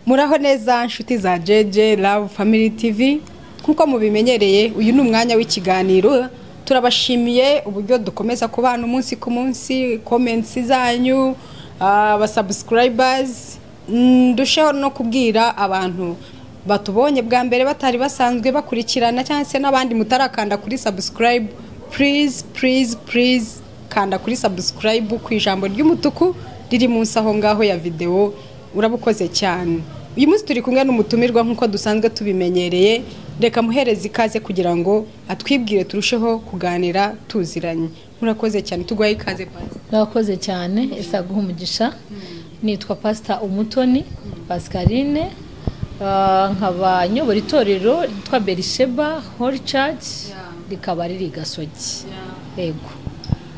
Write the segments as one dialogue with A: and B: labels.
A: Muraho neza nshuti za JJ Love Family TV, nkuko mubimenyereye uyu ni umwanya w'ikiganiro. Turabashimiye uburyo dukomeza kubana umunsi ku munsi, comments zanyu, aba subscribers. Ndusheho no kubwira abantu batubonye bwa mbere batari basanzwe bakurikirana, cyangwa se n'abandi mutarakanda kuri subscribe, please please please kanda kuri subscribe ku ijambo ry'umutuku riri munsi aho ngaho ya video, urabukoze cyane. Uyu munsi turi kumwe n'umutumirwa nkuko dusanzwe tubimenyereye, reka muhereze ikaze kugira ngo atwibwire turusheho kuganira tuziranye. Murakoze cyane, tugwaye ikaze Pastor.
B: Murakoze cyane, isaguha umugisha. Nitwa Pastor Umutoni Pascaline, nkaba nyobora itorero ryitwa Berisheba Holy Church, rikaba riri Gasogi. Yego.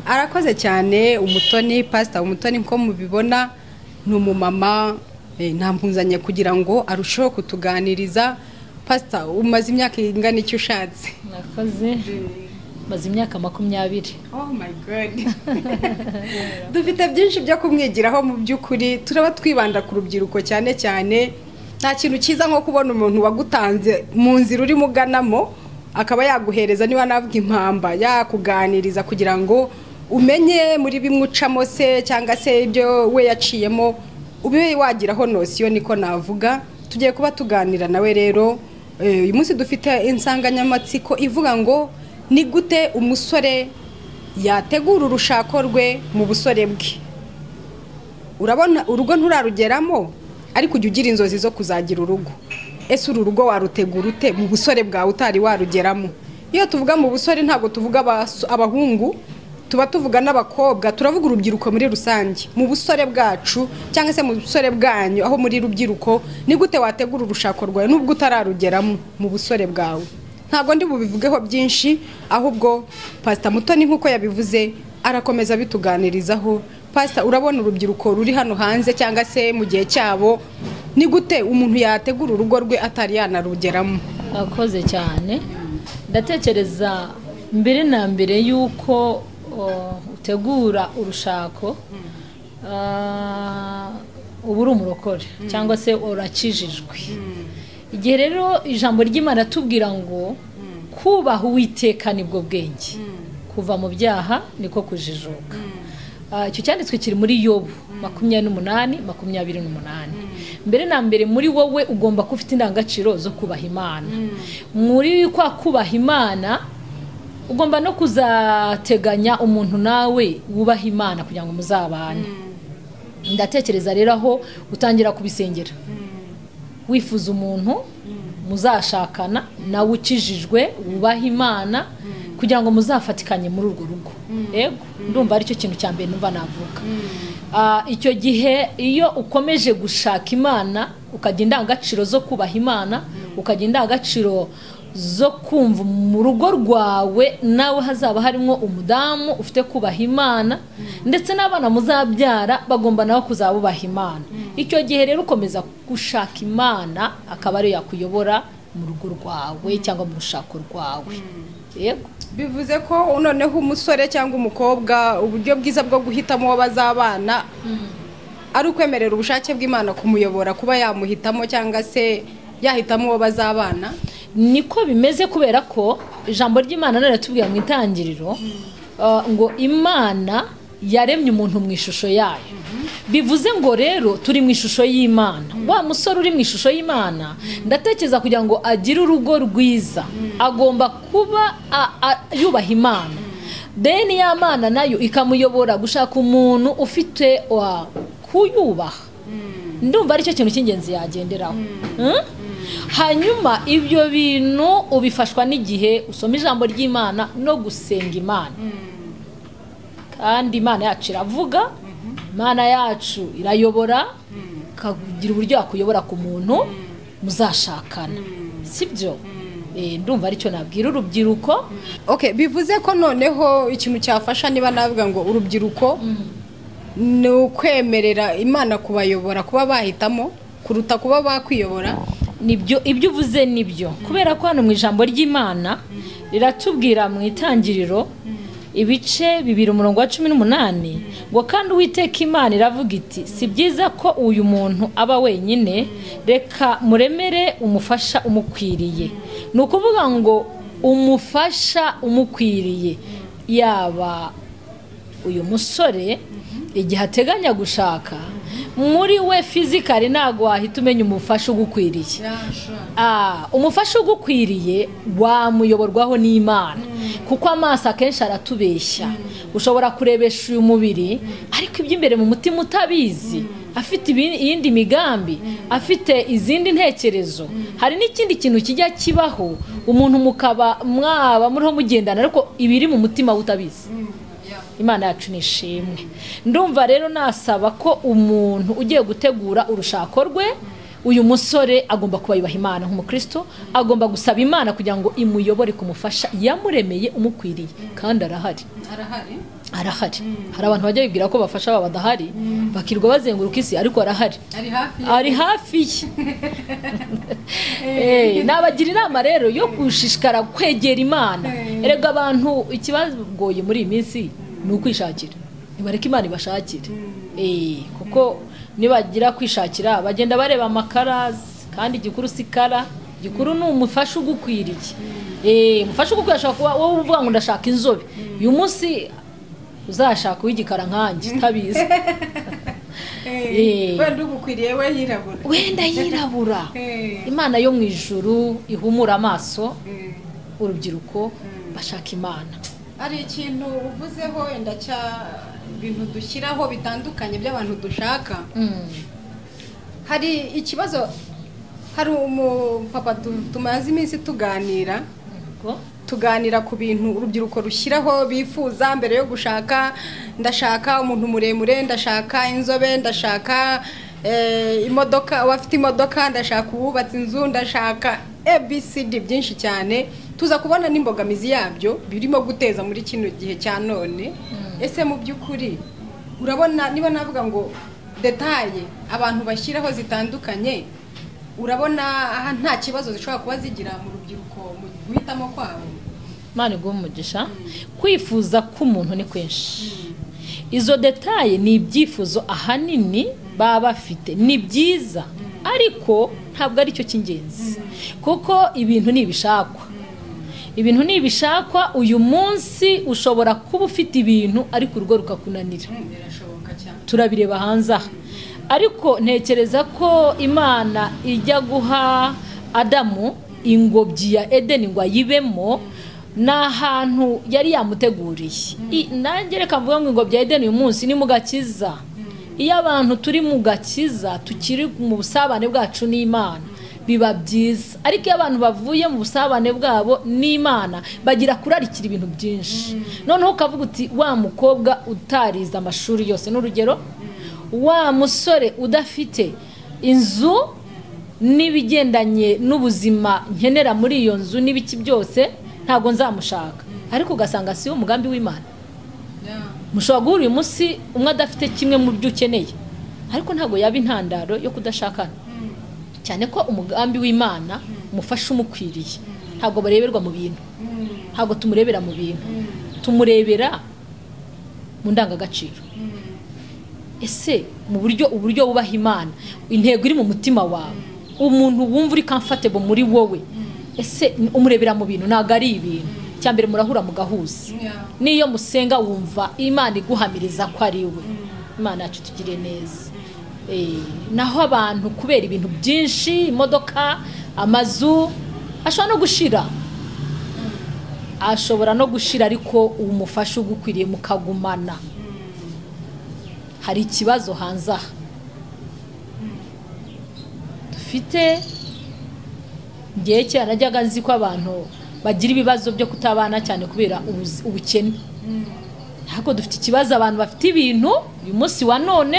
A: Arakoze cyane Umutoni, Pastor Umutoni nko mubibona ni umumama ntampuzanye kugira ngo arusheho kutuganiriza. Pastor, umaze imyaka ingana iki ushatse?
B: Nakoze maze imyaka 20.
A: Oh my God. Dufite byinshi byo kumwigiraho mu by'ukuri, turaba twibanda ku rubyiruko cyane cyane. Nta kintu cyiza nko kubona umuntu wagutanze mu nzira urimo uganamo akaba yaguhereza niba navuga impamba, yakuganiriza kugira ngo umenye muri bimwe ucamo se cyangwa se ibyo we yaciyemo ube wagiraho nosiyo, niko navuga. Tugiye kuba tuganira nawe rero. Uyu munsi dufite insanganyamatsiko ivuga ngo ni gute umusore yategura urushako rwe mu busore bwe. Urabona urugo nturarugeramo, ariko ujya ugira inzozi zo kuzagira urugo. Ese uru rugo warutegura ute mu busore bwawe utari warugeramo? Iyo tuvuga mu busore ntabwo tuvuga abahungu, tuba tuvuga n'abakobwa, turavuga urubyiruko muri rusange. Mu busore bwacu cyangwa se mu busore bwanyu aho muri rubyiruko, ni gute wategura urushako rwawe nubwo utararugeramo mu busore bwawe? Ntabwo ndi bubivugeho byinshi, ahubwo Pastor Mutoni nkuko yabivuze arakomeza bituganirizaho. Pastor, urabona urubyiruko ruri hano hanze cyangwa se mu gihe cyabo, ni gute umuntu yategura urugo rwe atari yanarugeramo?
B: Akoze cyane. Ndatekereza mbere na mbere yuko utegura urushako, uba uri umurokore cyangwa se urakijijwe. Igihe rero ijambo ry'Imana tubwira ngo kubaha Uwiteka nibwo bwenge, kuva mu byaha niko kujijuka. Icyo cyanditswe kiri muri Yobu 28:28. Mbere na mbere muri wowe ugomba kuba ufite indangagaciro zo kubaha Imana. Muri kwa kubaha Imana ugomba no kuzateganya umuntu nawe wubaha Imana kugira ngo muzabane. Ndatekereza rero aho utangira kubisengera, wifuza umuntu muzashakana nawe ukijijwe wubaha Imana kugira ngo muzafatikanye muri urwo rugo. Yego, ndumva aricyo kintu cya mbere numva navuga. Icyo gihe iyo ukomeje gushaka Imana, ukagira indangagaciro zo kubaha Imana, ukagira indangagaciro zo kumva mu rugo rwawe nawe hazaba harimo umudamu ufite kubaha Imana, ndetse n'abana muzabyara bagomba nabo kuzabubaha Imana. Icyo gihe rero ukomeza gushaka Imana akaba ariyo yakuyobora mu rugo rwawe cyangwa mu rushako rwawe. Yego.
A: Bivuze ko noneho umusore cyangwa umukobwa uburyo bwiza bwo guhitamo uwo bazabana ari ukwemerera ubushake bw'Imana kumuyobora, kuba yamuhitamo cyangwa se yahitamo uwo bazabana.
B: Niko bimeze, kubera ko ijambo ry'Imana riratubwira mu itangiriro ngo Imana yaremye umuntu mu ishusho yayo. Bivuze ngo rero turi mu ishusho y'Imana. Wa musore uri mu ishusho y'Imana, ndatekereza kugira ngo agire urugo rwiza agomba kuba yubaha Imana. Deni y'Imana nayo ikamuyobora gushaka umuntu ufite kuyubaha. Ndumva aricyo kintu cy'ingenzi yagenderaho. Hanyuma ibyo bintu ubifashwa n'igihe usoma ijambo ry'Imana no gusenga Imana. Kandi Imana yacu iravuga, Imana yacu irayobora, ikagira uburyo yakuyobora ku muntu muzashakana. Sibyo? Ndumva aricyo nabwira urubyiruko.
A: Okay, bivuze ko noneho ikintu cyafasha niba navuga ngo urubyiruko ni ukwemerera Imana kubayobora, kuba bahitamo kuruta kuba bakwiyobora.
B: Nibyo, ibyo uvuze nibyo, kubera ko hano mu ijambo ry'Imana riratubwira mu itangiriro ibice 2 umurongo wa 18 ngo kandi Uwiteka Imana iravuga iti si byiza ko uyu muntu aba wenyine, reka muremere umufasha umukwiriye. Ni ukuvuga ngo umufasha umukwiriye, yaba uyu musore igihe ateganya gushaka, muri we fizikari ntago wahita umenya umufasha ugukwiriye. Umufasha ugukwiriye wamuyoborwaho n'Imana, kuko amaso akenshi aratubeshya. Ushobora kurebesha uyu mubiri ariko iby'imbere mu mutima utabizi, afite iyindi migambi, afite izindi ntekerezo. Hari n'ikindi kintu kijya kibaho, umuntu mukaba mwaba muriho mugendana ariko ibiri mu mutima utabizi. Imana yacu ni ishimwe. Ndumva rero nasaba ko umuntu ugiye gutegura urushako rwe, uyu musore agomba kuba yubaha Imana nk'umukristo, agomba gusaba Imana kugira ngo imuyobore kumufasha yamuremeye umukwiriye, kandi arahari. Arahari. Hari abantu bajya bibwira ko bafasha baba badahari, bakirwa bazenguruka isi, ariko arahari. Ari hafi ye. Nabagira inama rero yo gushishikara kwegera Imana. Erega abantu ikibagoye muri iyi minsi ni ukwishakira. Nibareke Imana ibashakire. Kuko nibagira kwishakira bagenda bareba amakarazi, kandi igikuru sikara, igikuru ni umufasha ugukwiriye. Umufasha ugukwiriye ashobora kuba wowe uvuga ngo ndashaka inzobe, uyu munsi uzashaka uw'igikara nkanjye utabizi.
A: Wenda ugukwiriye we yirabura,
B: wenda yirabura. Imana yo mu ijuru ihumura amaso urubyiruko bashaka Imana.
A: Ari ikintu uvuzeho wenda cya ibintu dushyiraho bitandukanye by'abantu dushaka. Hari ikibazo, hari umupapa tumaze iminsi tuganira ku bintu urubyiruko rushyiraho bifuza mbere yo gushaka. Ndashaka umuntu muremure, ndashaka inzobe, ndashaka imodoka, abafite imodoka, ndashaka uwubatse inzu, ndashaka ABCD byinshi cyane. Tuza kubona n'imbogamizi yabyo birimo guteza muri kino gihe cya none. Ese mu by'ukuri urabona, niba navuga ngo detaye abantu bashyiraho zitandukanye, urabona aha nta kibazo zishobora kuba zigira mu rubyiruko mu guhitamo kwabo?
B: Imana iguhe umugisha. Kwifuza k'umuntu ni kwinshi. Izo detaye ni ibyifuzo ahanini baba bafite, ni byiza ariko ntabwo ari cyo cy'ingenzi, kuko ibintu ni ibishakwa. Ibintu ni ibishakwa. Uyu munsi ushobora kuba ufite ibintu ariko urugo rukakunanira. Turabireba hanze aha. Ariko ntekereza ko Imana ijya guha Adamu ingobyi ya Edeni ngo ayibemo, n'ahantu yari yamuteguriye. Nanjye reka mvuga ngo ingobyi ya Edeni uyu munsi ni mu gakiza. Iyo abantu turi mu gakiza, tukiri mu busabane bwacu n'Imana, biba byiza. Ariko iyo abantu bavuye mu busabane bwabo n'Imana, bagira kurarikira ibintu byinshi. Noneho ukavuga uti wa mukobwa utarize amashuri yose n'urugero, wa musore udafite inzu n'ibigendanye n'ubuzima nkenera muri iyo nzu n'ibiki byose, ntabwo nzamushaka. Ariko ugasanga si umugambi w'Imana. Mushobora guhura uyu munsi umwe adafite kimwe mu byo ukeneye, ariko ntabwo yaba intandaro yo kudashakana. Cyane ko umugambi w'Imana umufasha umukwiriye, ntabwo bareberwa mu bintu, ntabwo tumurebera mu bintu, tumurebera mu ndangagaciro. Ese mu buryo uburyo wubaha Imana, intego iri mu mutima wawe, umuntu wumva uri comfortable muri wowe, ese umurebera mu bintu? Ntabwo ari ibintu. Cyambere murahura mugahuza, niyo musenga wumva Imana iguhamiriza ko ari we. Imana yacu tugire neza. Naho abantu kubera ibintu byinshi, imodoka, amazu, ashobora no gushira, ashobora no gushira, ariko umufasha ugukwiriye mukagumana. Hari ikibazo hanze aha dufite. Ngiye cyane najyaga nzi ko abantu bagira ibibazo byo kutabana cyane kubera ubukene. Ariko dufite ikibazo, abantu bafite ibintu uyu munsi wa none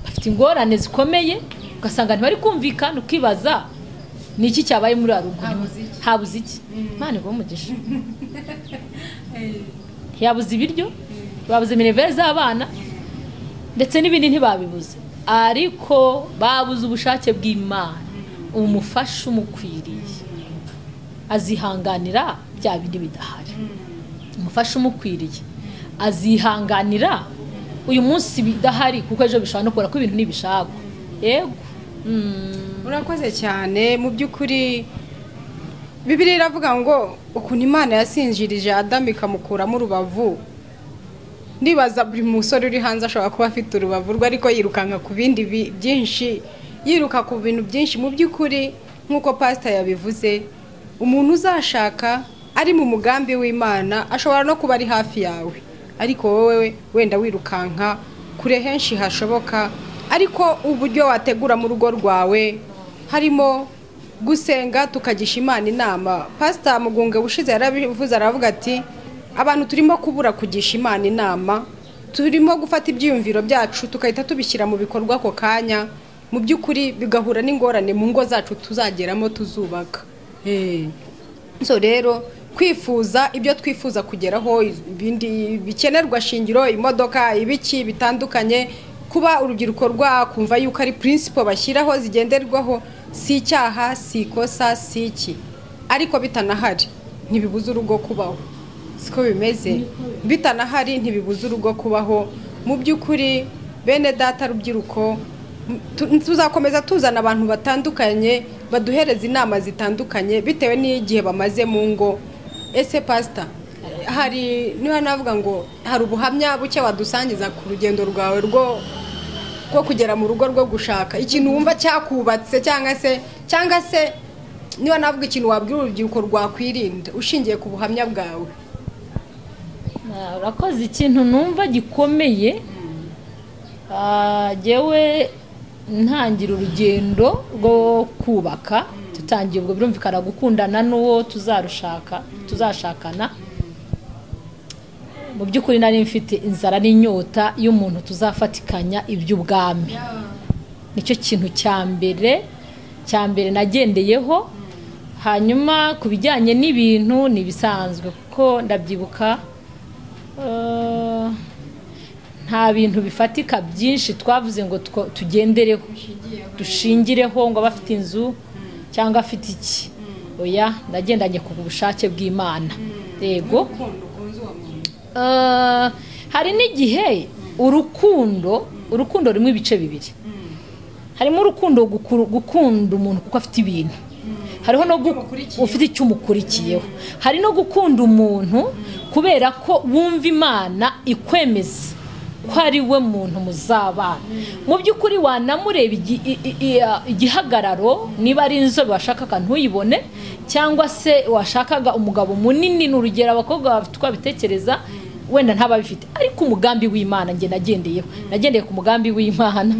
B: bafite ingorane zikomeye, ugasanga ntibari kumvikana, ukibaza ni iki cyabaye muri arugo, habuze iki? Imana iguhe umugisha. Ntiyabuze ibiryo, babuze minerivare z'abana ndetse n'ibindi ntibabibuze, ariko babuze ubushake bw'Imana. Umufasha umukwiriye azihanganira bya bindi bidahari. Umufasha umukwiriye azihanganira uyu munsi bidahari, kuko ejo bishobora no kubura, ko ibintu ntibishakwa. Yego.
A: Urakoze cyane. Mu by'ukuri Bibiliya iravuga ngo ukuntu Imana yasinjirije Adamu ikamukuramo urubavu. Ndibaza buri musore uri hanze ashobora kuba afite urubavu rwe, ariko yirukanka ku bindi byinshi, yiruka ku bintu byinshi. Mu by'ukuri nk'uko pastor yabivuze, umuntu uzashaka ari mu mugambi w'Imana ashobora no kuba ari hafi yawe, ariko wowe wenda wirukanka kure henshi hashoboka. Ariko uburyo wategura mu rugo rwawe harimo gusenga, tukagisha Imana inama. Pastor Mugunga ushize yarabivuze, aravuga ati abantu turimo kubura kugisha Imana inama, turimo gufata ibyiyumviro byacu tukahita tubishyira mu bikorwa ako kanya, mu by'ukuri bigahura n'ingorane mu ngo zacu tuzageramo tuzubaka. So rero kwifuza ibyo twifuza kugeraho, ibindi bikenerwa shingiro, imodoka, ibiki bitandukanye, kuba urubyiruko rwakumva yuko ari principle bashyiraho zigenderwaho, si icyaha, si ikosa, si iki, ariko bitanahari ntibibuza urugo kubaho. Siko bimeze, bitanahari ntibibuza urugo kubaho. Mu by'ukuri bene data rubyiruko, tuzakomeza tuzana abantu batandukanye baduhereza inama zitandukanye bitewe n'igihe bamaze mu ngo. Ese pastor, hari niba navuga ngo hari ubuhamya buke wadusangiza ku rugendo rwawe rwo kugera mu rugo rwo gushaka, ikintu wumva cyakubatse, cyangwa se niba navuga ikintu wabwira urubyiruko rwakwirinda ushingiye ku buhamya bwawe?
B: Urakoze. Ikintu numva gikomeye, jyewe ntangira urugendo rwo kubaka, tutangiye ubwo birumvikana gukundana n'uwo tuzarushaka, tuzashakana. Mu by'ukuri nari mfite inzara n'inyota y'umuntu tuzafatikanya iby'ubwami. Nicyo kintu cya mbere nagendeyeho. Hanyuma ku bijyanye n'ibintu ni bisanzwe, kuko ndabyibuka nta bintu bifatika byinshi twavuze ngo tugendereho, dushingireho ngo abafite inzu cyangwa afite iki. Oya, ndagendanye ku bushake bw'Imana. Yego. Hari n'igihe urukundo rurimo ibice bibiri. Harimo urukundo gukunda umuntu kuko afite ibintu, hariho no ufite icyo umukurikiyeho, hari no gukunda umuntu kubera ko wumva Imana ikwemeza ko ari we muntu muzabana. Mu by'ukuri wanamureba igihagararo, niba ari inzobe washakaga ntuyibone, cyangwa se washakaga umugabo munini, n'urugero abakobwa bafite uko babitekereza wenda ntababifite, ariko umugambi w'Imana nge nagendeyeho, nagendeye ku mugambi w'Imana.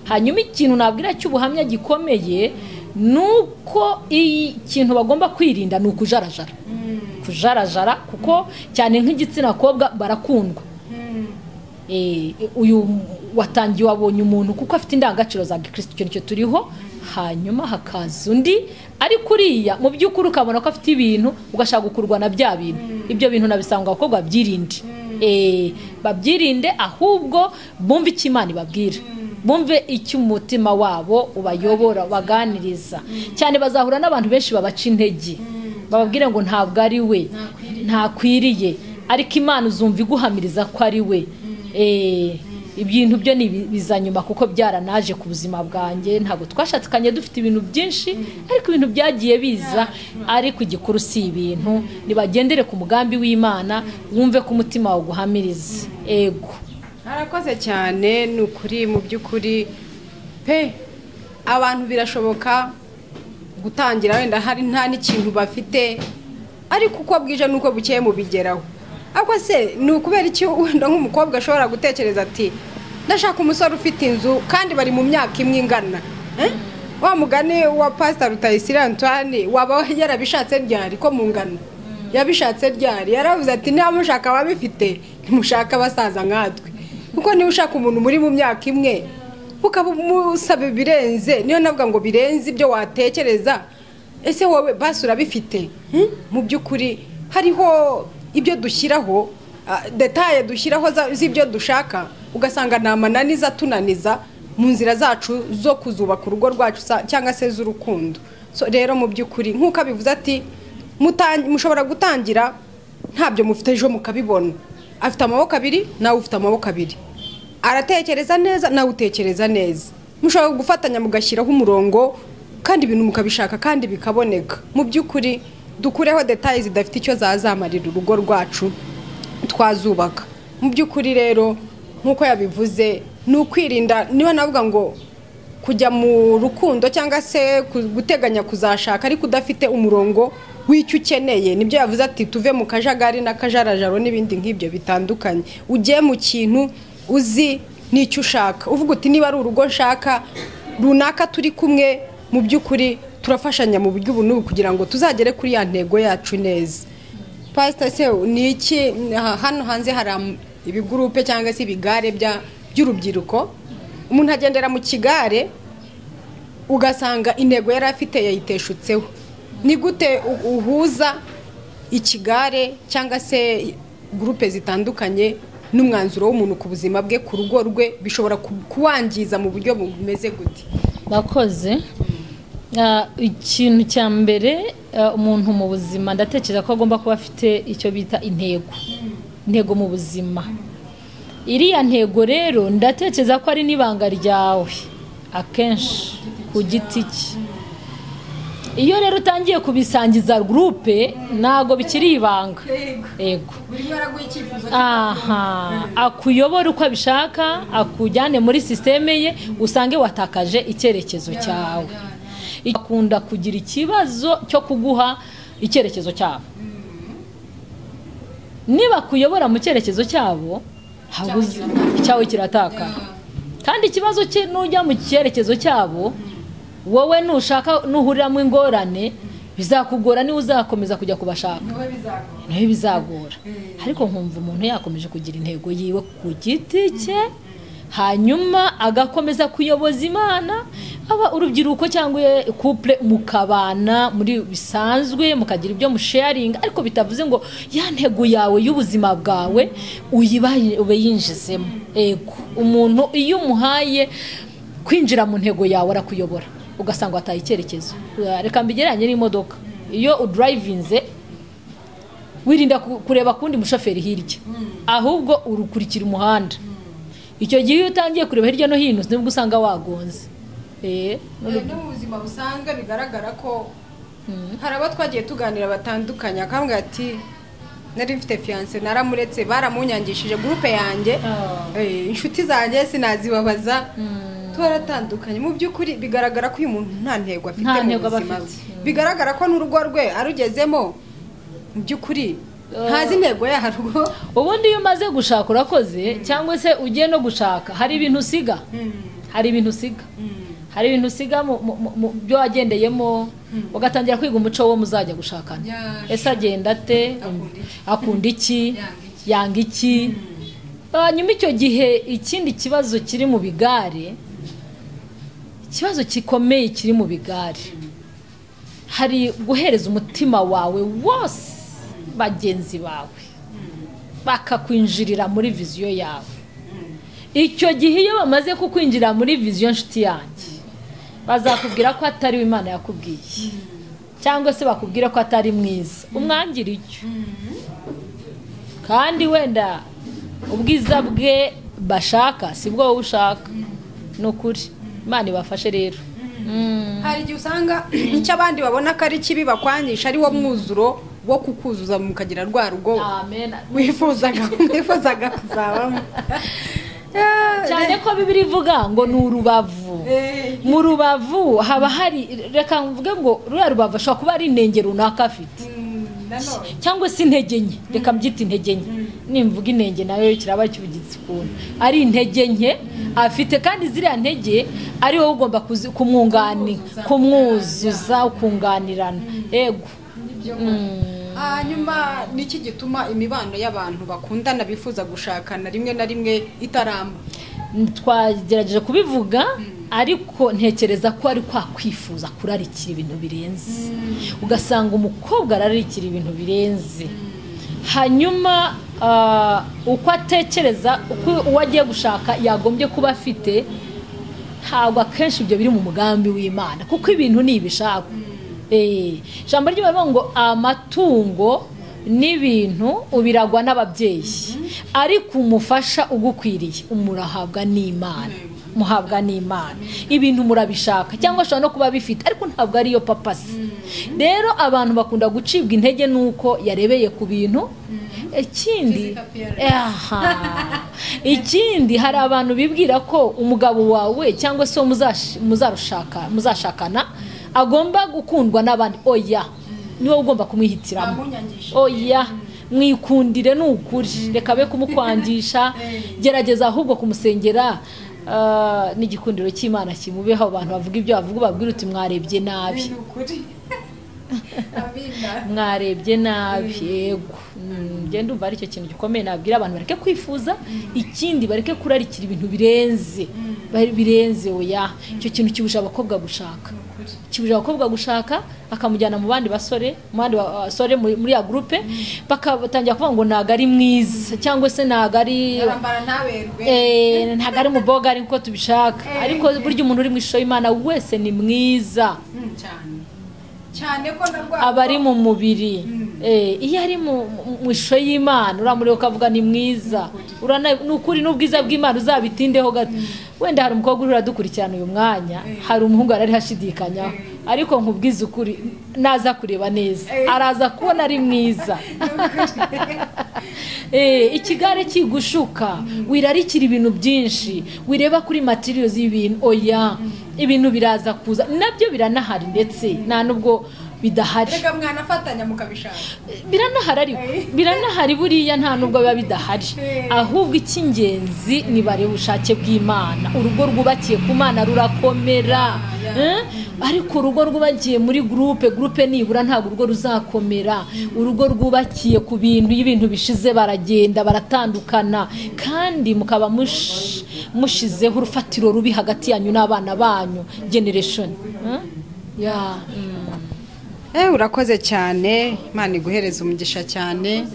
B: Hanyuma ikintu nabwira cy'ubuhamya gikomeye nuko ikintu bagomba kwirinda ni ukujarajara. Kujarajara kuko cyane nk'igitsina kobwa barakundwa. Uyu watangiye wabonye umuntu kuko afite indangagaciro za Gikristo, icyo nicyo turiho. Hanyuma hakaza undi ariko uriya mu by'ukuri ukabona ko afite ibintu, ugashaka gukurwa na bya bintu. Ibyo bintu nabisanga abakobwa babyirinde, babyirinde, ahubwo bumve icyo Imana ibabwira, bumve icyo umutima wabo ubayobora, baganiriza cyane. Bazahura n'abantu benshi babaca intege, bababwira ngo ntabwo ari we, ntakwiriye, ariko Imana uzumva iguhamiriza ko ari we. Ibintu byo ni biza nyuma, kuko byaranaje ku buzima bwanjye. Ntabwo twashatikanye dufite ibintu byinshi, ariko ibintu byagiye biza. Ariko igikuru si ibintu, nibagendere ku mugambi w'Imana, wumve ko umutima wawe uguhamiriza. Ego.
A: Harakoze cyane. Ni ukuri mu by'ukuri pe, abantu birashoboka gutangira wenda hari nta n'ikintu bafite, ariko uko bwije nuko bukeye mubigeraho. Ariko se ni ukubera iki wenda nk'umukobwa ashobora gutekereza ati ndashaka umusore ufite inzu kandi bari mu myaka imwe ingana? Wa mugani wa Pastor Rutayisire Antoine waba yarabishatse ryari ko mungana? Yabishatse ryari? Yaravuze ati niba mushaka ababifite, ntimushaka abasaza nkatwe. Kuko niba ushaka umuntu muri mu myaka imwe ukaba umusaba birenze, niyo navuga ngo birenze ibyo watekereza, ese wowe basi urabifite? Mu by'ukuri hariho ibyo dushyiraho, detaye dushyiraho z'ibyo dushaka, ugasanga ni amananiza tunaniza mu nzira zacu zo kuzubaka urugo rwacu cyangwa se z'urukundo. So rero mu by'ukuri nk'uko abivuze ati mushobora gutangira ntabyo mufite ejo mukabibona. Afite amaboko abiri, nawe ufite amaboko abiri, aratekereza neza, nawe utekereza neza, mushobora gufatanya mugashyiraho umurongo kandi ibintu mukabishaka kandi bikaboneka. Mu by'ukuri dukureho details zidafite icyo zazamarira urugo rwacu twazubaka. Mu by'ukuri rero nk'uko yabivuze, ni ukwirinda, niba navuga ngo kujya mu rukundo cyangwa se guteganya kuzashaka ariko udafite umurongo w'icyo ukeneye. Nibyo yavuze ati tuve mu kajagari n'akajarajaro n'ibindi nk'ibyo bitandukanye, ujye mu kintu uzi n'icyo ushaka, uvuga uti niba ari urugo nshaka runaka turi kumwe, mu by'ukuri turafashanya mu buryo ubu n'ubu kugira ngo tuzagere kuri ya ntego yacu neza. Pastor, se ni iki hano hanze hari ibigurupe cyangwa se ibigare by'urubyiruko, umuntu agendera mu kigare ugasanga intego yari afite yayiteshutseho. Ni gute uhuza ikigare cyangwa se gurupe zitandukanye n'umwanzuro w'umuntu ku buzima bwe, ku rugo rwe, bishobora kuwangiza mu buryo bumeze gute?
B: Bakoze. Ikintu cya mbere, umuntu mu buzima ndatekereza ko agomba kuba afite icyo bita intego, intego mu buzima. Iriya ntego rero ndatekereza ko ari n'ibanga ryawe akenshi ku giti cye. Iyo rero utangiye kubisangiza groupe ntago bikiri ibanga. Yego, aha akuyobora uko abishaka, akujyane muri systeme ye, usange watakaje icyerekezo cyawe. Akunda kugira ikibazo cyo kuguha icyerekezo cyabo. Niba kuyobora mu cyerekezo cyabo, icyawe kirataka. Kandi ikibazo cye nujya mu cyerekezo cyabo, wowe nushaka nuhuriramo ingorane bizakugora, niba uzakomeza kujya kubashaka niwe bizagora. Ariko nkumva umuntu yakomeje kugira intego yiwe ku giti cye, hanyuma agakomeza kuyoboza Imana, aba urubyiruko cyangwa couple mukabana muri bisanzwe, mukagira ibyo musharing, ariko bitavuze ngo ya ntego yawe y'ubuzima bwawe uyibaye ube yinjizemo. Ego, umuntu iyo umuhaye kwinjira mu ntego yawe arakuyobora, ugasanga wataye icyerekezo. Reka mbigereranye n'imodoka, iyo udrivinze wirinda kureba kundi mushoferi hirya, ahubwo urukurikira umuhanda. Icyo gihe iyo utangiye kureba hirya no hino nibwo usanga wagonze.
A: No mu buzima busanga bigaragara ko hari abo twagiye tuganira batandukanye, akambwira ati nari mfite fiancé naramuretse, baramunyangishije groupe yanjye, inshuti zanjye sinazibabaza, twaratandukanye. Mu by'ukuri bigaragara ko uyu muntu nta ntego afite mu buzima bwe, bigaragara ko n'urugo rwe arugezemo, mu by'ukuri ntazi intego yarwo.
B: Ubundi iyo umaze gushaka urakoze, cyangwa se ugiye no gushaka, hari ibintu usiga, hari ibintu usiga, hari ibintu usiga mu byo wagendeyemo, ugatangira kwiga umuco wo muzajya gushakana. Ese agenda ate, akunda iki, yanga iki. Nyuma icyo gihe ikindi kibazo kiri mu bigare, ikibazo gikomeye kiri mu bigare, hari guhereza umutima wawe wose bagenzi bawe bakakwinjirira muri viziyo yawe. Icyo gihe iyo bamaze kukwinjira muri viziyo, nshuti yanjye, bazakubwira ko atari Imana yakubwiye, cyangwa se bakubwira ko atari mwiza, umwangira icyo. Kandi wenda ubwiza bwe bashaka si bwo wowe ushaka. Ni ukuri Imana ibafashe rero.
A: Hari igihe usanga icyo abandi babona ko ari kibi bakwangisha ari wo mwuzuro wo kukuzuza mukagira rwa rugo wifuzaga kuzabamo.
B: Cyane ko Bibiliya ivuga ngo ni urubavu. Mu rubavu haba hari, reka mvuge ngo ruriya rubavu ashobora kuba ari inenge runaka afite, cyangwa se intege nke, reka mbyite intege nke, nimvuga inenge nayo kiraba kivugitse ukuntu ari intege nke afite, kandi ziriya ntege ari wowe ugomba kumwunganira, kumwuzuza, ukunganirana. Ego.
A: Hanyuma niki gituma imibano y'abantu bakundana bifuza gushakana rimwe na rimwe itaramba?
B: Twagerageje kubivuga, ariko ntekereza ko ari kwa kwifuza kurarikira ibintu birenze. Ugasanga umukobwa ararikira ibintu birenze, hanyuma uko atekereza uko uwo agiye gushaka yagombye kuba afite, ntabwo akenshi ibyo biri mu mugambi w'Imana, kuko ibintu ni ibishaka. Ijambo ry'Imana ngo amatungo N'ibintu ubiragwa n'ababyeyi, ariko umufasha ugukwiriye umurahabwa n'Imana, muhabwa n'Imana. Ibintu murabishaka cyangwa ashobora no kuba bifite, ariko ntabwo ariyo papasi. Rero abantu bakunda gucibwa intege nuko yarebeye ku bintu. Ikindi hari abantu bibwira ko umugabo wawe cyangwa se muzarushaka muzashakana agomba gukundwa n'abandi. Oya, niwe ugomba kumwihitiramo. Oya, mwikundire n'ukuri, reka be kumukwangisha, gerageza ahubwo kumusengera n'igikundiro cy'Imana kimubeho. Abantu bavuga ibyo bavuga, babwira uti mwarebye nabi, mwarebye nabi. Yego, ngende umva ari cyo kintu gikomeye nabwira abantu, bareke kwifuza. Ikindi bareke kurarikira ibintu birenze birenze. Oya, icyo kintu kibuje abakobwa gushaka, kibuje abakobwa gushaka, akamujyana mu bandi basore, mu bandi basore muri ya groupe, bakatangira kuvuga ngo ntago ari mwiza cyangwa se ntago ari ntago ari umuboga ari nkuko tubishaka. Ariko burya umuntu uri mu ishusho y'Imana wese ni mwiza
A: cyane, ko
B: aba ari mu mubiri. Iyo ari mu ishusho y'Imana uramureba ukavuga ni mwiza, nukuri n'ubwiza bw'Imana uzabitindeho gato. Wenda hari umukobwa uri uradukurikirana uyu mwanya, hari umuhungu arari hashidikanyaho, ariko nkubwiza ukuri naza kureba neza araza kubona ari mwiza. Ikigare kigushuka, wirarikira ibintu byinshi, wireba kuri materials y'ibintu. Oya, ibintu biraza kuza nabyo biranahari, ndetse nta nubwo bidahari.
A: Reka mwanafatanya mukabishaka,
B: biranahari, ariko biranahari buriya nta nubwo biba bidahari. Ahubwo icy'ingenzi ni bare ubushake bw'Imana. Urugo rwubakiye ku Mana rurakomera, ariko urugo rwubakiye muri groupe nibura ntabwo urugo ruzakomera. Urugo rwubakiye ku bintu, ibintu bishize baragenda baratandukana, kandi mukaba mushizeho urufatiro rubi hagati yanyu n'abana banyu, generation. Ya.
A: Urakoze cyane, Imana iguhereza umugisha cyane.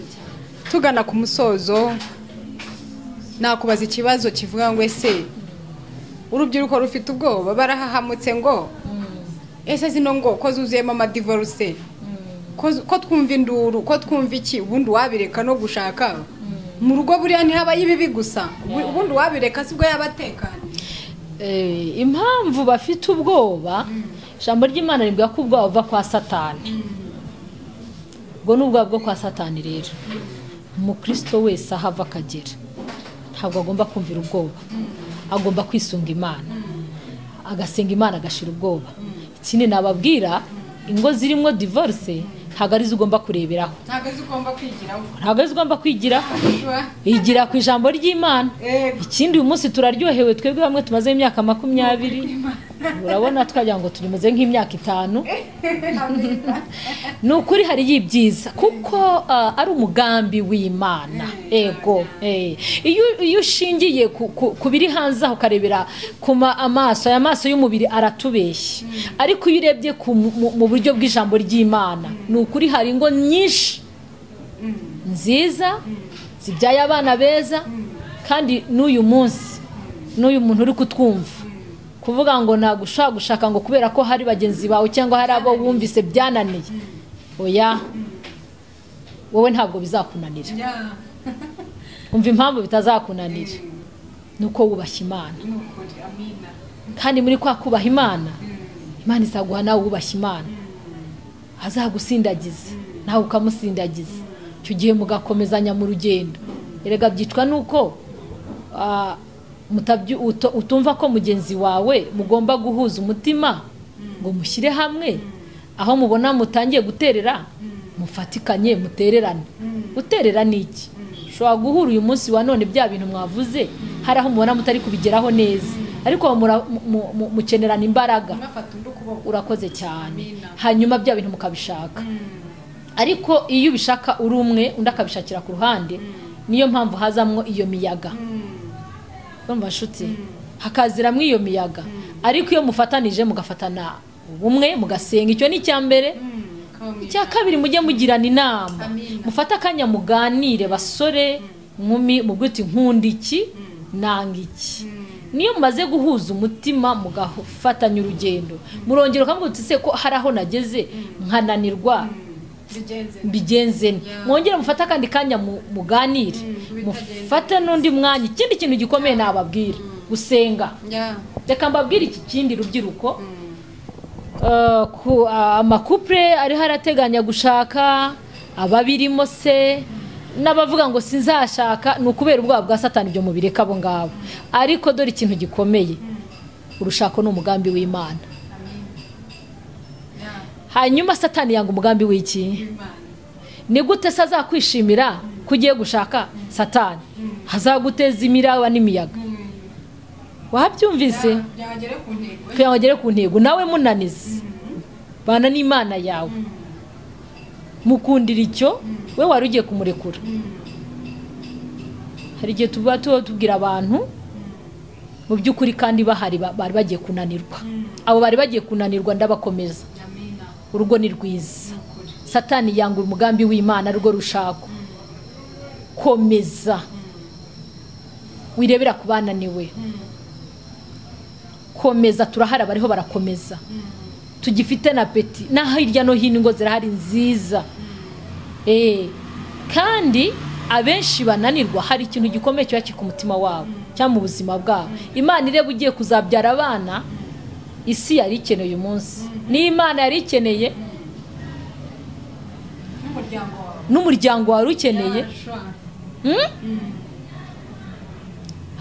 A: Tugana ku musozo, nakubaza ikibazo kivuga ngo ese urubyiruko rufite ubwoba, barahahamutse ngo ese zino ngo ko zuzuyemo amadivorce, ko twumva induru, ko twumva iki, ubundi wabireka no gushaka mu rugo buriya ntihaba ibibi gusa, ubundi wabireka sibwo yabatekanye.
B: Impamvu bafite ubwoba, ijambo ry'Imana rivuga ko ubwoba buva kwa Satani. Ubwo ni ubwoba bwo kwa Satani. Rero umukristo wese ahava akagera ntabwo agomba kumvira ubwoba, agomba kwisunga Imana, agasenga Imana, agashira ubwoba. Ikindi nababwira, ingo zirimo divorce ntabwo ari zo ugomba kureberaho,
A: ntabwo ari zo ugomba kwigiraho,
B: ntabwo ari zo ugomba kwigiraho. Igira ku ijambo ry'Imana. Ikindi uyu munsi turaryohewe twebwe bamwe tumaze imyaka 20, urabona twagira ngo turimeze nk'imyaka 5. Ni ukuri hari yibyiza kuko ari umugambi w'Imana. Ego, iyo ushingiye ku biri hanze aho ukarebera ku amaso, aya maso y'umubiri aratubeshya, ariko iyo urebye mu buryo bw'ijambo ry'Imana, ni ukuri hari ingo nyinshi nziza zibyaye abana beza. Kandi n'uyu munsi n'uyu muntu uri kutwumva kuvuga ngo ntabwo ushobora gushaka ngo kubera ko hari bagenzi bawe cyangwa hari abo wumvise byananiye, oya, wowe ntabwo bizakunanira. Umva impamvu bitazakunanira, nuko wubashye Imana. Kandi muri kwa kubaha Imana, Imana izaguha nawe wubashye Imana, azagusindagiza nawe ukamusindagiza. Icyo gihe mugakomezanya mu rugendo. Erega byitwa nuko utumva ko mugenzi wawe mugomba guhuza umutima ngo mushyire hamwe, aho mubona mutangiye guterera mufatikanye mutererane. Guterera ni iki? Ushobora guhura uyu munsi wa none bya bintu mwavuze hari aho mubona mutari kubigeraho neza, ariko mukenerana imbaraga. Urakoze cyane. Hanyuma bya bintu mukabishaka, ariko iyo ubishaka uri umwe undi akabishakira ku ruhande, niyo mpamvu hazamwo iyo miyaga. Urumva nshuti, hakaziramwo iyo miyaga. Ariko iyo mufatanije mugafatana ubumwe mugasenga, icyo ni icya mbere. Icya kabiri, mujye mugirana inama, mufate akanya muganire, basore nkumi, mubwite nkunda iki nanga iki. Niyo mumaze guhuza umutima mugafatanya urugendo, murongera ukamubwira uti se ko hari aho nageze nkananirwa, Mbigenze nte? Mwongere mufate akandi kanya muganire, mufate n'undi mwanya. Ikindi kintu gikomeye nababwira, gusenga. Reka mbabwire iki kindi rubyiruko, amakupure ariho arateganya gushaka, ababirimo se n'abavuga ngo sinzashaka ni ukubera ubwoba bwa Satani, ibyo mubireka abo ngabo. Ariko dore ikintu gikomeye, urushako ni umugambi w'Imana. Hanyuma Satani yanga umugambi w'iki? Ni gute se azakwishimira ko ugiye gushaka? Satani azaguteza imiraba n'imiyaga. Wabyumvise? Kugira ngo agere ku ntego, nawe munanize. Bana n'Imana yawe, mukundira icyo we wari ugiye kumurekura. Hari igihe tuba tubwira abantu mu by'ukuri kandi bahari bari bagiye kunanirwa. Abo bari bagiye kunanirwa ndabakomeza. Urugo ni rwiza. Satani yanga umugambi w'Imana, rugo rushako. Komeza, wirebera ku bananiwe. Komeza, turahari abariho barakomeza. Tugifite na peti na hirya no hino ingo zirahari nziza. Kandi abenshi bananirwa hari ikintu gikomeye kiba kiri ku mutima wabo cyangwa mu buzima bwabo. Imana ireba ugiye kuzabyara abana, isi yari ikeneye uyu munsi, n'Imana yari ikeneye, n'umuryango wari ukeneye.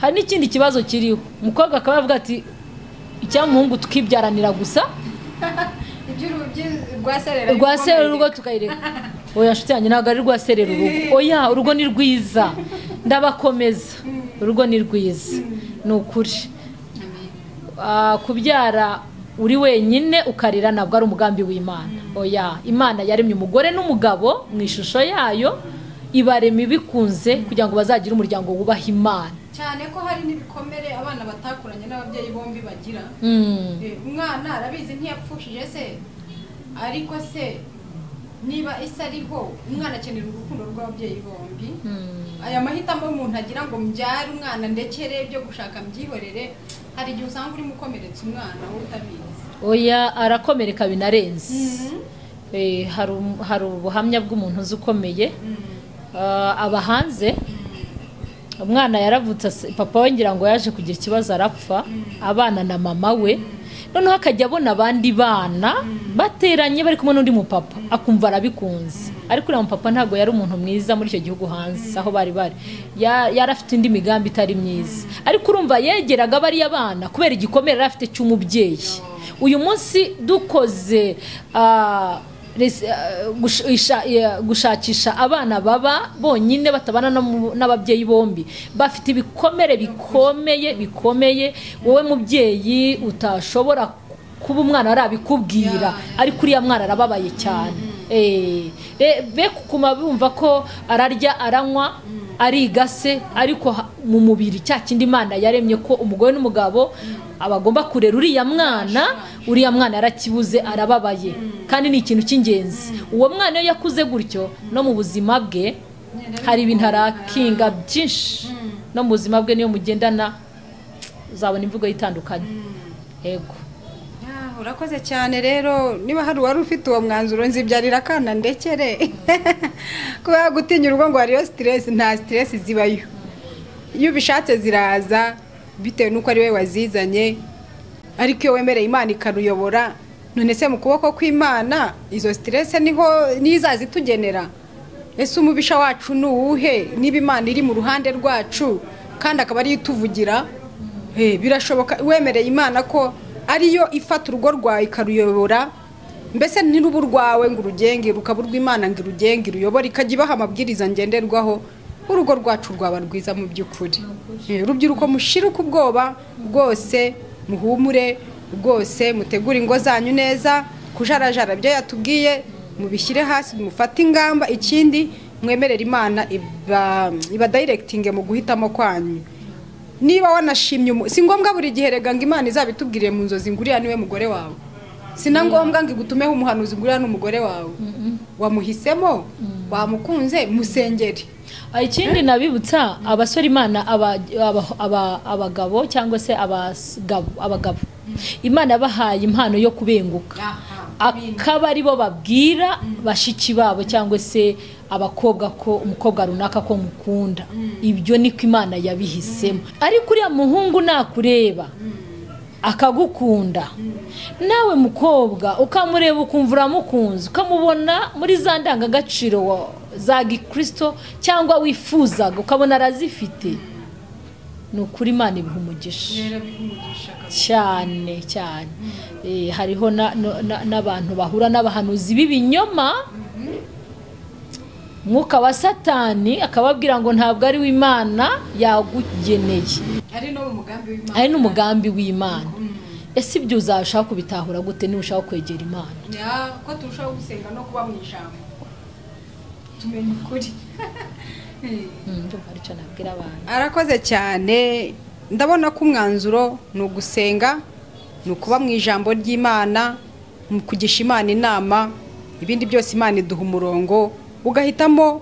B: Hari n'ikindi kibazo kiriho, umukobwa akaba avuga ati icyamuhungu tukibyaranira gusa, rwaserera urugo tukayireka. Oya nshuti yanjye, ntabwo ari rwaserera urugo. Oya, urugo ni rwiza, ndabakomeza, urugo ni rwiza, ni ukuri. Kubyara uri wenyine ukarira ntabwo ari umugambi w'Imana. Oya, Imana yaremye umugore n'umugabo mu ishusho yayo, ibarema ibikunze kugira ngo bazagire umuryango wubaha Imana.
A: Cyane ko hari n'ibikomere abana batakuranye n'ababyeyi bombi bagira. Umwana arabizi ntiyapfushije se, ariko se niba isi ariho, umwana akenera urukundo rw'ababyeyi bombi. Aya mahitamo umuntu agira ngo mbyare umwana ndekere ibyo gushaka mbyihorere, hari igihe usanga urimo ukomeretsa umwana wowe utabizi.
B: Oya, arakomereka binarenze. Hari ubuhamya bw'umuntu uzi ukomeye, aba hanze. Umwana yaravutse, papa we ngira ngo yaje kugira ikibazo arapfa, abana na mama we. Noneho akajya abona abandi bana bateranye bari kumwe n'undi mupapa, akumva arabikunze. Ariko uriya mupapa ntabwo yari umuntu mwiza muri icyo gihugu hanze aho bari bari, yari afite indi migambi itari myiza. Ariko urumva yegeraga bariya bana kubera igikomere yari afite cy'umubyeyi. Uyu munsi dukoze gushakisha abana baba bonyine batabana n'ababyeyi bombi, bafite ibikomere bikomeye bikomeye. Wowe mubyeyi utashobora kuba umwana arabikubwira, ariko uriya mwana arababaye cyane. Be kukuma bumva ko ararya aranywa ariga se, ariko mu mubiri cya kindi Imana yaremye ko umugore n'umugabo abagomba kurera uriya mwana, uriya mwana yarakibuze arababaye, kandi ni ikintu cy'ingenzi. Uwo mwana iyo yakuze gutyo no mu buzima bwe hari ibintu arakinga byinshi, no mu buzima bwe niyo mugendana uzabona imvugo itandukanye. Yego,
A: urakoze cyane. Rero niba hari uwari ufite uwo mwanzuro, nzibyarira akana ndekere, kubera gutinya urugo ngo hariyo stress, nta stress zibayo. Iyo ubishatse ziraza bitewe n'uko ari we wazizanye, ariko iyo wemereye Imana ikaruyobora, none se mu kuboko kw'Imana izo stress niho nizazitugenera. Ese umubisha wacu ni uwuhe niba Imana iri mu ruhande rwacu kandi akaba ariyo ituvugira? Birashoboka wemereye Imana ko ariyo ifata urugo rwawe ikaruyobora, mbese ntirubu rwawe ngo urugenge, rukaba urw'Imana ngo irugenge iruyobore, ikajya ibaha amabwiriza ngenderwaho, urugo rwacu rwaba rwiza mu by'ukuri. Urubyiruko mushiruke ubwoba rwose, muhumure rwose, mutegure ingo zanyu neza, kujarajara ibyo yatubwiye mubishyire hasi, mufate ingamba. Ikindi mwemerere Imana ibadirectinge mu guhitamo kwanyu. Niba wanashimye, si ngombwa buri gihe rega ngo Imana izabitubwiriye mu nzozi ngo uriya niwe mugore wawe, si na ngombwa ngo igutumeho umuhanuzi ngo uriya ni umugore wawe. Wamuhisemo, wamukunze, musengere.
B: Ikindi nabibutsa abasore, Imana abagabo cyangwa se abagabo, Imana yabahaye impano yo kubenguka. Akaba aribo babwira bashiki babo cyangwa se abakobwa ko umukobwa runaka ko mukunda. Ibyo niko Imana yabihisemo. Ariko uriya muhungu nakureba akagukunda, nawe mukobwa ukamureba ukumva uramukunze, ukamubona muri za ndangagaciro za gikristo cyangwa wifuzaga ukabona arazifite, ni ukuri Imana ibiha umugisha cyane cyane. Hariho n'abantu bahura n'abahanuzi b'ibinyoma, mwuka wa Satani akababwira ngo ntabwo ari w'Imana yagugeneye, ari n'umugambi w'Imana. Ese ibyo uzashaka kubitahura gute niba ushaka kwegera Imana?
A: Ko turushaho gusenga no kuba mu ijambo tumenya ukuri.
B: Ndumva aricyo nabwira abantu.
A: Arakoze cyane. Ndabona ko umwanzuro ni ugusenga, ni ukuba mu ijambo ry'Imana, mu kugisha Imana inama, ibindi byose Imana iduha umurongo, ugahitamo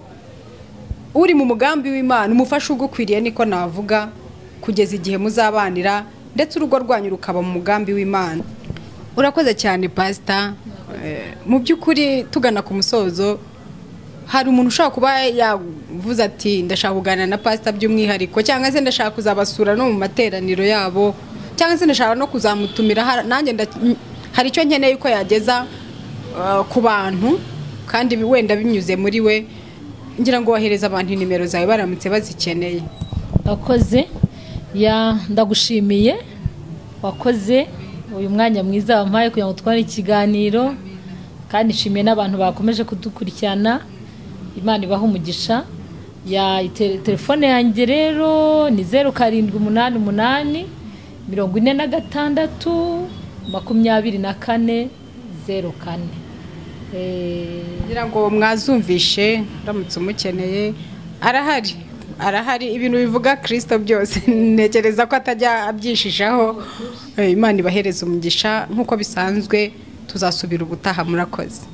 A: uri mu mugambi w'Imana, umufasha ugukwiriye, niko navuga, kugeza igihe muzabanira ndetse urugo rwanyu rukaba mu mugambi w'Imana. Urakoze cyane Pastor. Mu by'ukuri tugana ku musozo, hari umuntu ushaka kuba yavuze ati ndashaka kuganira na Pastor by'umwihariko, cyangwa se ndashaka kuzabasura no mu materaniro yabo, cyangwa se ndashaka no kuzamutumira, nanjye hari icyo nkeneye ko yageza ku bantu kandi wenda binyuze muri we, ngira ngo wahereza abantu nimero zawe baramutse bazikeneye.
B: Wakoze, ya ndagushimiye, wakoze uyu mwanya mwiza wampaye kugira ngo tware ikiganiro, kandi nshimiye n'abantu bakomeje kudukurikirana. Imana ibaha umugisha. Ya telefone yanjye rero ni 0788 46 24 04.
A: Ngira ngo mwazumvishe, ndamutse umukeneye arahari ibintu bivuga Kristo byose ntekereza ko atajya abyishishaho. Imana ibahereza umugisha nk'uko bisanzwe, tuzasubira ubutaha. Murakoze.